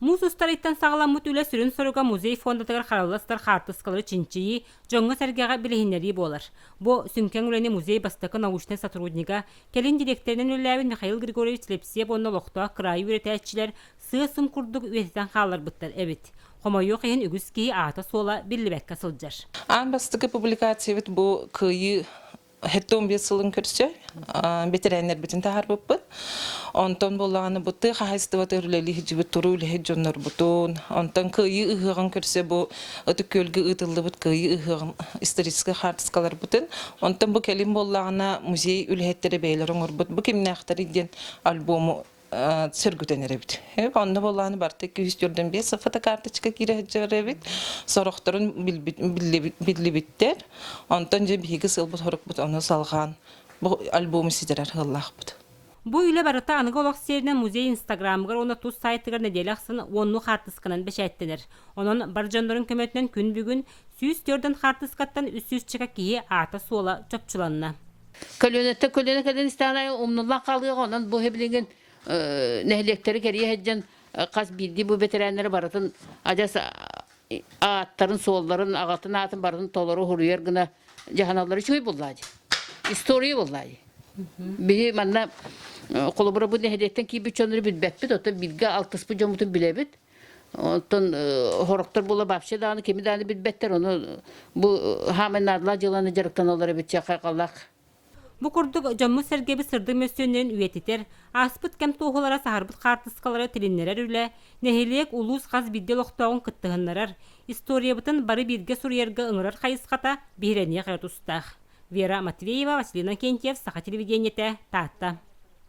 Муус устар ыйтан саҕаламмыт үлэ сүрүн соруга музей фондатыгар харалла сытар хаартыскалары чинчийии, дьоҥҥо-сэргэҕэ билиһиннэрии буолар. Бу сүҥкэн үлэни музей бастакы научнай сотруднига, кэлин дириэктэринэн үлэлээбит Михаил Григорьевич Лепсиев уонна олохтоох кыраайы үөрэтээччилэр сыа-сым курдук үйэтитэн хаалларбыттар эбит. Хомойуох иһин үгүс киһи аата-суола биллибэккэ сылдьар. Аан бастакы публикациябыт бу Кыайыы 75 сылын көрсө бэтэрээннэрбитин таһаарбыппыт. Онтон буоллаҕына бу тыа хаһаайыстыбатыгар үлэлии сылдьыбыт туруу үлэһит дьоннорбутун, онтон Кыайыы ыһыаҕын көрсө бу Ытык Күөлгэ ыытыллыбыт Кыайыы ыһыаҕын историческай хаартыскаларбытын, онтон бу кэлин буоллаҕына музей үлэһиттэрэ бэйэлэрэ оҥорбут бу кимнээхтэрий диэн альбому сөргүтэн эрэбит. Онно буоллаҕына барыта 245 фотокарточка киирэ сылдьар эбит. Сорохторун биллибиттэр. Онтон дьэ биһиги сыалбыт-сорукпут ону салҕаан бу альбому ситэрэр сыаллаахпыт. Бу үлэ барыта аныгы олох сиэринэн музей инстаграмыгар уонна тус сайтыгар нэдиэлэ ахсын уоннуу хаартысканан бэчээттэнэр. Онон бар дьоннорун көмөтүнэн күн бүгүн 104 хаартыскаттан 300 чека киһи аата-суола чопчуланна. Көлүөнэттэн көлүөнэ кэлэн истэҕин аайы умнуллан хаалыаҕа, онон бу билигин нэһилиэктэри кэрийэ сылдьан хас биирдии бу бэтэрээннэри барытын адьас ааттарын, суолларын, аҕатын аатын барытын толору суруйар гына дьаһаналлара үчүгэй буоллаа дии. История буоллаа дии. Биһи манна холобура бу нэһилиэктэн киирбит дьоннору билбэппит, оттон бииргэ алтыспыт дьоммутун билэбит. Оттон хорохтор буола вообще даҕаны кими даҕаны билбэттэр, ону бу хаамай наадалаах дьыаланы дьарыктаналлар эбит хайҕаллаах. Бу курдук дьоммут-сэргэбит сырдык мөссүөннэрин үйэтитэр, ааспыт кэм туоһулара саһарбыт хаартыскалары тилиннэрэр үлэ, нэһилиэк, улуус хас биирдии олохтооҕун кыттыһыннарар, историябытын бары бииргэ суруйарга ыҥырар хайысхата биһирэниэх эрэ тустаах. Вера Матвеева, Василина Кентьев, Саха телевидениетэ, Таатта.